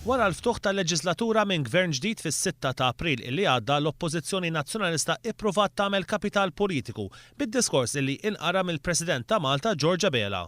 Wara l-ftuħ tal-leġislatura minn Gvern ġdid fis-sitta ta' April illi għadda l-Oppożizzjoni Nazzjonalista ippruvat tagħmel kapital politiku bid-diskors illi inqara mill-President ta' Malta George Abela.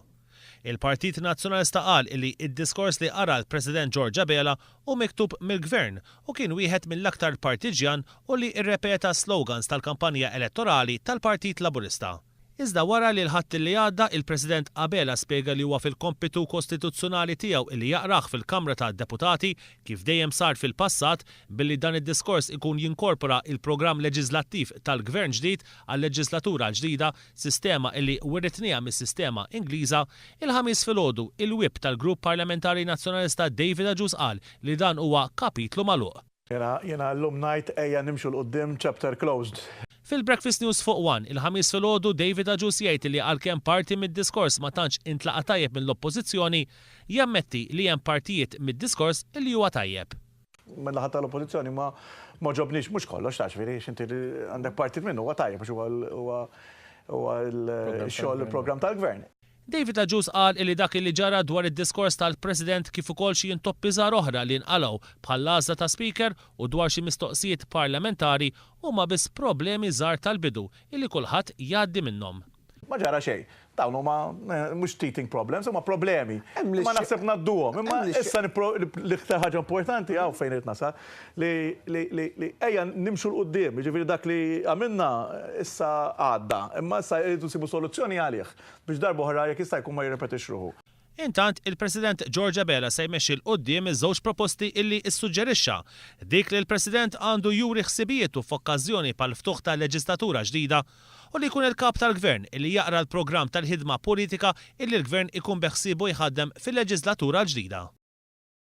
Il-Partit Nazzjonalista qal illi id-diskors li qara l-President George Abela hu miktub mill-Gvern u kien wieħed mill-aktar partiġjan u li rrepeta slogans tal-kampanja elettorali tal-Partit Laburista. Iżda wara li l-Ħadd li għadda il-President Abela spjega li huwa fil-kompitu kostituzzjonali tiegħu illi jaqrah fil-Kamra tad-Deputati kif dejjem sar fil-passat billi dan id-diskors ikun jinkorpora il-programm leġiżlattiv tal-Gvern ġdid għal-leġislatura l-ġdida, sistema illi wiritniha mis-sistema Ingliża, il-Ħamis filgħodu il-Whip tal-Grupp Parlamentari Nazzjonalista David Agius qal li dan huwa kapitlu magħluq. Jiena jiena llum ngħid ejja nimxu 'l quddiem chapter closed. Fil-Breakfast News fuq one, il-Ħamis filgħodu David Agius jgħid li għalkemm parti mid-diskors ma tantx intlaqa' tajjeb mill-Oppożizzjoni, jammetti li hemm partijiet mid-diskors li huwa tajjeb. Min-naħa tal-Oppożizzjoni ma m'għoġobniex mhux kollox ta' ġifieri għax inti għandek partit minnu huwa tajjeb għax huwa huwa huwa l-xogħol il-programm tal-Gvern. David Agius qal illi dak illi ġara dwar id-diskors tal-President kif ukoll xi intoppi żgħar oħra li nqalgħu bħall-għażla ta' Speaker u dwar xi mistoqsijiet parlamentari huma biss problemi żgħar tal-bidu illi kulħadd jgħaddi minnhom. Ma ġara xejn. Dawn huma mhux teething problems, huma problemi. Imma naħseb ngħadduhom. Imma issa l-iktar ħaġa importanti hawn fejn irid nasal li ejja nimxu 'l quddiem, jiġifieri dak li għamilna issa għadda, imma issa rridu nsibu soluzzjoni għalih. Biex darba oħra jekk jista' jkun ma jirrepetix ruħu. Intant, il-President George Abela se jmexxi 'l quddiem iż-żewġ proposti illi ssuġġerixxa, dik li l-President għandu juri ħsibijietu f'okkażjoni bħall-ftuħ ta' leġislatura ġdida u li jkun il-Kap tal-Gvern illi jaqra l-programm tal-ħidma politika illi l-Gvern ikun beħsiebu jħaddem fil-leġislatura l-ġdida.